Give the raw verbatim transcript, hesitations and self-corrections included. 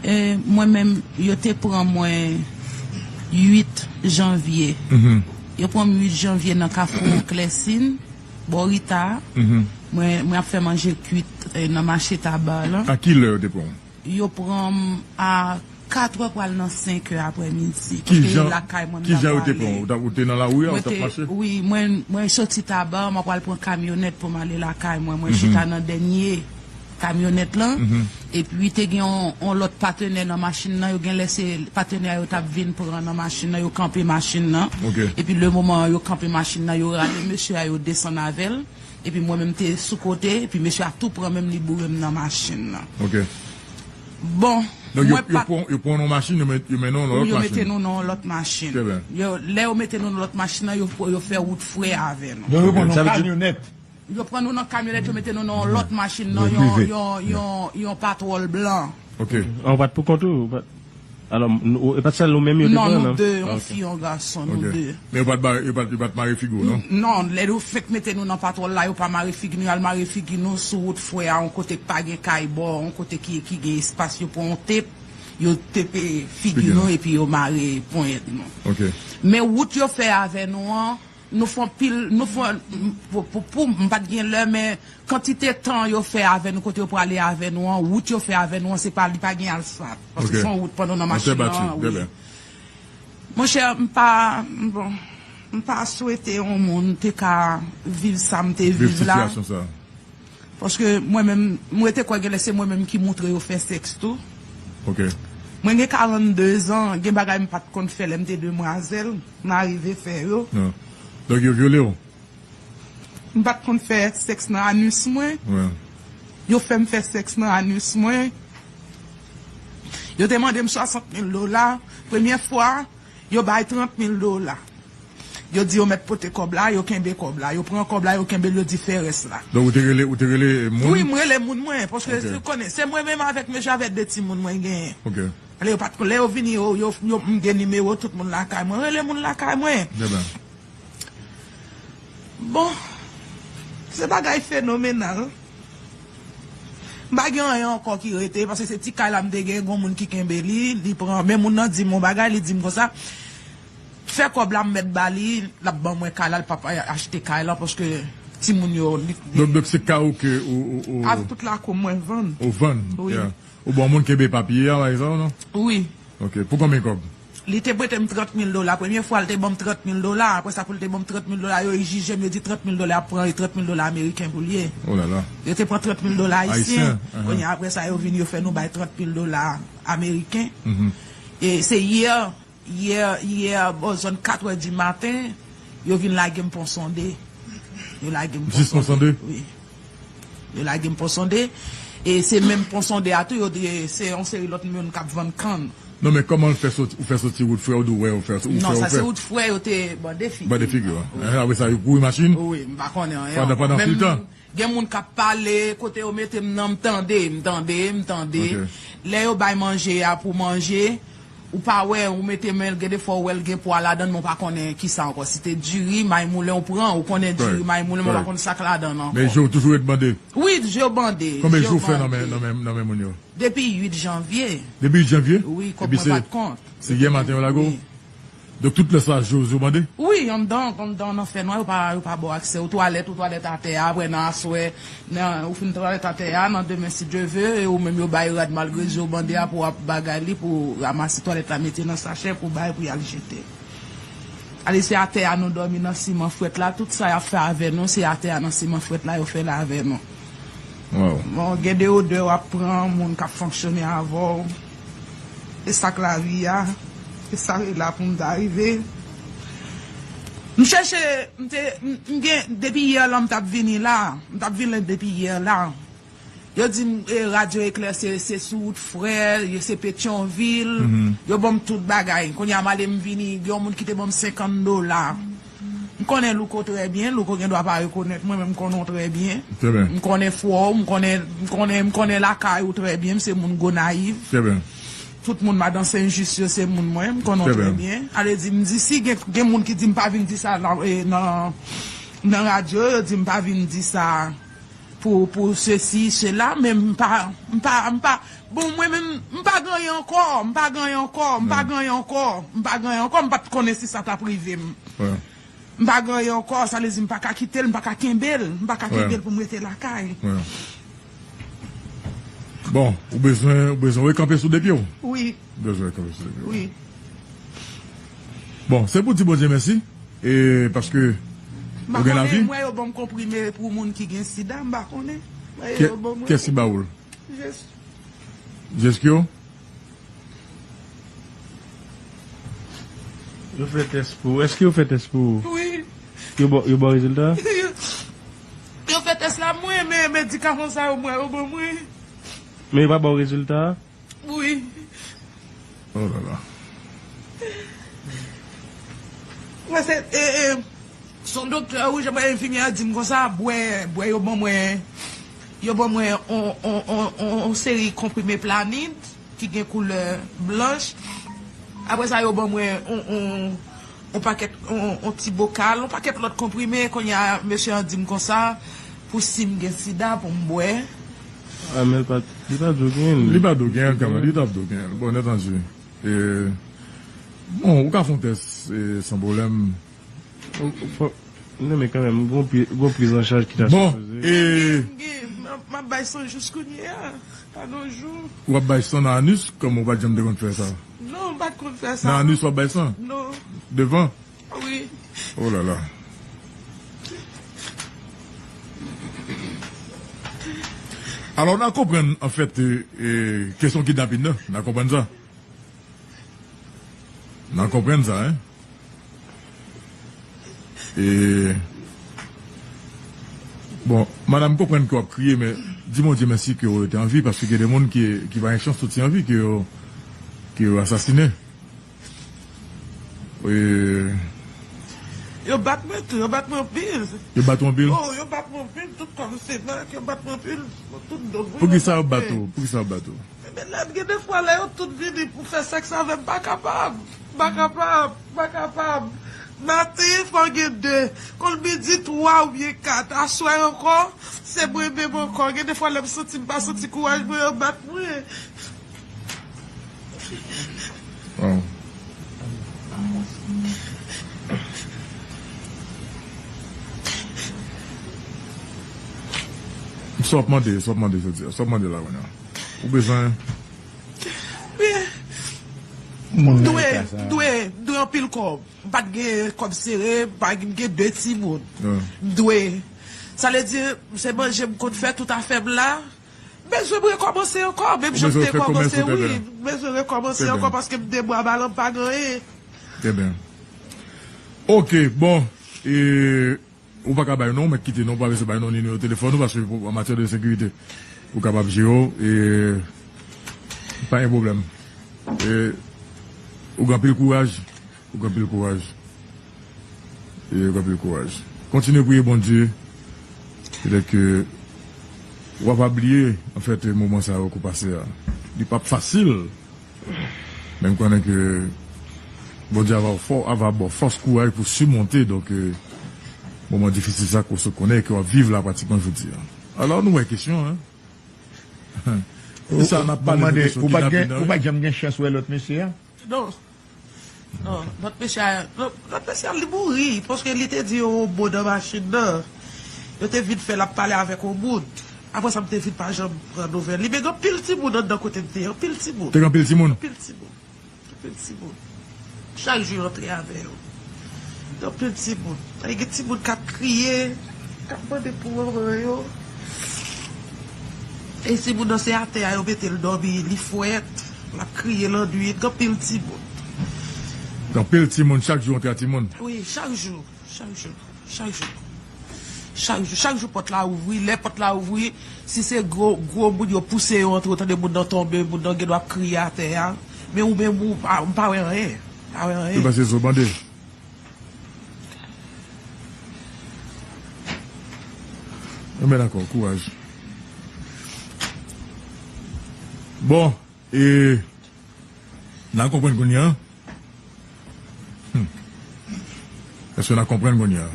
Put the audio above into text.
E mwen menm, yo te pran mwen uit janvye. Yo pran m uit janvye nan Kafou Klèsin, bò Rita. Mwen, mwen ap fè manje kwit, e, nan mache Taba lan. A ki lè yo te pran w? Yo pran m a katrè pral nan senkè aprèmidi. Paske lakay mwen m t ap prale. Ki jan yo te pran w? Ou t ap, ou te nan lari a, ou t ap mache? Wi, mwen, mwen soti Taba, mwen pral pran kamyonèt pou m ale lakay mwen. Mwen chita nan dènye kamyonèt lan. Epi te gen yon, yon lòt patenè nan machin nan. Yo gen lè se patenè a yo t ap vin pran nan machin nan. Yo kanpe machin nan. Epi le moman yo kanpe machin nan, yo rale mesye a, yo desann avè l. Epi mwen menm te sou kote. Epi mesye a tou pran men m, li boure m nan machin nan. Bon, donk, yo, mwen yo pa pran, yo pran yon machin, yo met, yo mennen w nan yon lòt machin. Yo mete nou nan yon lòt machin. Yo, lè yo mete nou nan lòt machin nan, yo, yo fè wout frè avè nou. Donk, yo pran yon kamyonèt. Yo pran nou nan kamyonèt, yo mete nou nan yon lòt machin, nan yon, yon, yon, yon patwòl blan. Ok. An, ou pa t pou kont ou? Ou pa t, alò, nou, e pa t sèl ou menm yo te pran, non? Non, nou de, yon fi, yon gason, nou de. Men yo pa t ba-, yo pa t, yo pa t mare figi w, non? Non, lè yo fenk mete nou nan patwòl la, yo pa mare figi nou, y al mare figi nou sou wout frè a, yon kote k pa gen kay bò, yon kote ki, ki gen espas, yo pran yon tep, yo tepe figi nou, epi yo mare ponyèt nou. Ok. Men wout yo fè avè nou an, nou fè anpil, nou fè, pou, pou, pou, m pa t gen lè, men kantite tan yo fè avè nou, kote yo prale avè nou an, wout yo fè avè nou an, se pa, li pa gen asfalt. Paske se yon wout pandan nan machin nan, wi. Monchè, m pa, bon, m pa swete yon moun te ka viv sa m te viv la. Viv sitiyasyon sa. Paske mwen menm, mwen te kwè gen lè se mwen menm ki moutre yo fè sèks tou. Ok. Mwen gen karannde zan, gen bagay m pa t konn fè lè m te demwazèl, m arive fè yo. Donk yo vyole w? M pa t konn fè sèks nan anis mwen. Yo fè m fè sèks nan anis mwen. Yo te mande m swasant mil dola. Premye fwa, yo bay trant mil dola. Yo di yo mèt pote kòb la, yo kenbe kòb la. Yo pran kòb la, yo kenbe l, yo di fè rès la. Donk ou te rele, ou te rele moun? Wi, m rele moun mwen, paske ou konnen, se mwen menm avèk mesye avèk de timoun mwen genyen. Ok. Lè yo pa t, lè yo vini, yo, yo, yo, m gen nimewo tout moun lakay mwen. Rele moun lakay mwen. Bon, se bagay fenomenal. M pa gen anyen ankò ki rete, paske se ti kay la m te gen, gon moun ki kenbe li, li pran, men moun nan di m yon bagay, li di m konsa, fè kòb la m mèt ba li, l ap ban mwen kay la, l p ap achte kay la, paske timoun yo, li, li. Donk, donk se kay ou ke ou, ou, ou. Avèk tout lakou mwen vann. Ou vann? Wi. Ou bon moun kenbe papye a, pa egzanp, non? Wi. Ok, pou konbyen kòb? Li te prete m trant mil dola. Premye fwa, l te ban m trant mil dola. Apre sa, pou l te ban m trant mil dola, yo jije m, yo di trant mil dola ap pran, e trant mil dola ameriken pou l ye. Oh là là. Yo te pran trant mil dola ayisyen. Ayisyen, ahan. Kounye a, apre sa, yo vin, yo fè nou bay trant mil dola ameriken. E se yè, yè, yè, bò zòn kat è di maten, yo vin lage m Pon Sonde. Yo lage m Pon Sonde? Jis Pon Sonde? Wi. Yo lage m Pon Sonde. E se menm Pon Sonde a tou, yo di se yon seri lòt moun k ap vann kann. Non, men kòman l fè soti, ou fè soti wout frè, ou di w wè, ou fè, ou fè, ou fè. Non, sa se wout frè, yo te bande figi. Bande figi, wi. Apre sa, yo kouri machin? Wi, m pa konnen anyen ankò. Pandan, pandan anpil tan? Gen moun k ap pale, kote yo mete m nan, m tande, m tande, m tande. Ok. Lè yo bay manje a pou manje, ou pa wè, ou mete men l, gen de fwa ou wè l gen pwa ladan l, men ou pa konnen kisa ankò. Si te diri, may moulen, ou pran, ou konnen diri, may moulen, men ou pa konn sa k ladan l ankò. Men je w toujou ret bande? Wi, je w bande. Konbyen jou w fè nan men, nan men, nan men moun yo? Depi uit janvye. Depi uit janvye? Wi, kòb mwen pa t kont. Epi se, se yè maten yo lage w? Wi. Donk, tout lè sa, je w, je w bande? Wi, anndan, anndan, nan fènwa, yo pa, yo pa ba w aksè. Ou twalèt, ou twalèt atè a, apre nan aswè, nan, ou fin twalèt atè a, nan demen, si Dye ve, e ou menm yo bay rad malgre je w bande a pou w ap bagay li, pou w ranmase twalèt la, mete nan sachè, pou w bay, pou y al jete. Ale, se atè a nou dòmi nan siman frèt la, tout sa y ap fè avè nou, se atè a nan siman frèt la, yo fè l avè nou. Bon, gen de odè w ap pran, moun k ap fonksyone avè w. E sa k lavi a. E sa e la pou m ta rive. M chèche, m te, m, m gen, depi yè la, m t ap vini la. M t ap vini depi yè la. Yo di m, e, Radyo Eklè se, se sou wout frè, yo se Petyonvil. Yo ban m tout bagay. Kounye a, m ale, m vini, gen yon moun ki te ban m senkant dola. M konnen Louko trè byen, Louko gen dwa pa rekonèt mwen, men m konnen w trè byen. Trè byen. M konnen fwa w, m konnen, m konnen, m konnen lakay ou trè byen, m se moun Gonayiv. Trè byen. Tout moun Madan Sen Jis yo se moun mwen, m konnen w trè byen. Ale di, m di, si gen, gen moun ki di m pa vin di sa nan, e, nan, nan radyo, yo di m pa vin di sa. pou, pou sesi, sela, men m pa, m pa, m pa, bon, mwen menm, m pa gen anyen ankò, m pa gen anyen ankò, m pa gen anyen ankò, m pa gen anyen ankò, m pa t konnen si sa t ap rive m. M pa gen anyen ankò, sa vle di m pa ka kite l, m pa ka kenbe l, m pa ka kenbe l pou m rete lakay. Bon, ou bezwen, ou bezwen rekanpe sou de pye w? Wi. Ou bezwen rekanpe sou de pye w? Wi. Bon, se pou di Bondye mèsi, e paske ou gen lavi. M pa konnen, m wè yo ban m konprime pou moun ki gen sida, m pa konnen. M wè yo ban mwen. Kiyès ki ba ou l? Jès. Jès ki yo? Yo fè tès pou ou. Èske yo fè tès pou ou? Wi. Yo ba, yo ba w rezilta a? Yo fè tès la mwen, men medikaman sa yo mwen yo ban mwen. Men yo pa ba w rezilta a? Wi. Oh la la. Mwen se, e, e, se yon doktè, wi, jan mwen enfimyè a di m konsa, bwè, bwè yo ban mwen, yo ban mwen on, on, on, on, on seri konprime Planid ki gen koulè blanch. Apre sa, yo ban mwen on, on, on pakèt, on, on ti bokal, on pakèt lòt konprime. Kounye a, mesye an di m konsa, pou si m gen sida, pou m bwè. Ah, men li pa, li pa di w genyen l. Li pa di w genyen l, kanmenm. Li t ap di w genyen l. Bon, nèt anji. E, bon, ou ka fè yon tès, e, san pwoblèm. Non, men kanmenm, gon pri-, gon priz an chaj ki ta sipoze. Bon, e, M ap bay san jis kounye a. Pa gen jou. W ap bay san nan anis, kòm ou pa t janm te konn fè sa? Non, m pa t konn fè sa. Nan anis w ap bay san? Non. Devan? Wi. Oh la la. Alò, n a konprann, anfèt, e, e, kesyon kidnapin nan, n a konprann sa. N a konprann sa, en. E, bon, madanm, m konprann ke w ap kriye, men di Bondye mèsi ke w rete an vi, paske gen de moun ki, ki pa gen chans soti an vi, ke yo, ke yo asasinen. E, Yo bat mwen tou, yo bat mwen anpil. Yo bat ou anpil? Oh, yo bat mwen anpil, tout kò m se mak, yo bat mwen anpil, tout do m. Poukisa yo bat ou? Poukisa yo bat ou? Ebyen, lè, gen de fwa, lè yo tout vini pou fè sèks avè m, m pa kapab. M pa kapab, m pa kapab. Maten, fò gen de. Kon l midi, twa oubyen kat. Aswè ankò, se mwen menm ankò. Gen de fwa, lè m santi m pa santi kouraj mwen, yo bat mwen. Waw. Sa w ap mande, sa w ap mande jodi a, sa w ap mande la kounye a. Ou bezwen. M dwe, m dwe, m dwe anpil kòb. M pa t gen kòb sere, m pa t gen de timoun. M dwe. Sa vle di, se manje m konn fè tout afè m la. M bezwen rekòmanse ankò, menm jan m te kòmanse, wi. M bezwen rekòmanse ankò paske m de bwa balan, m pa gen anyen. Trè byen. Ok, bon. E, ou pa ka bay non, mèt kite non, ou pa bezwen bay non ni nimewo telefòn ou, paske pou, an matyè de sekirite, ou kapab jere w, e, pa gen pwoblèm. E, ou gen anpil kouraj. Ou gen anpil kouraj. E ou gen anpil kouraj. Kontinye priye Bondye. Petèt ke w ap bliye, anfèt, moman sa yo ke w pase a. Li p ap fasil. Men m konnen ke Bondye ava fò, ava ba w fòs, kouraj pou simonte, donk, e, moman difisil sa ke w sot konnen e ke w ap viv la pratikman jodi a. Alò, nou wè kesyon, en. Kisa n ap pale de kesyon kidnapin nan, wi. Ou pa t janm gen chans wè lòt mesye a? Non. Non, lòt mesye a, lòt mesye a, li mouri, paske li te di yon mo nan machin nan. Yo te vin fè l ap pale avèk yon moun. Apre sa, m te vin pa janm pran nouvèl li. Men gen anpil timoun anndan kote m te ye, anpil timoun. Te gen anpil timoun? Anpil timoun. Anpil timoun. Chak jou, yo antre avè yo. Gen anpil timoun. Gen timoun k ap kriye, k ap mande pou manman yo. E timoun nan, se atè a yo mete l dòmi, li frèt, l ap kriye lannwit, gen anpil timoun. Gen anpil timoun, chak jou antre a timoun? Wi, chak jou, chak jou, chak jou. Chak jou, chak jou pòt la ouvri, lè pòt la ouvri, si se gwo, gwo moun yo pouse yo antre, ou tande moun nan tonbe, moun nan gendwa ap kriye atè a, men ou menm ou pa, ou pa wè anyen, pa wè anyen. Yo pase zo bande. Enben dakò, kouraj. Bon, e, n a konprann kounye a. Hmm. Èske n a konprann kounye a?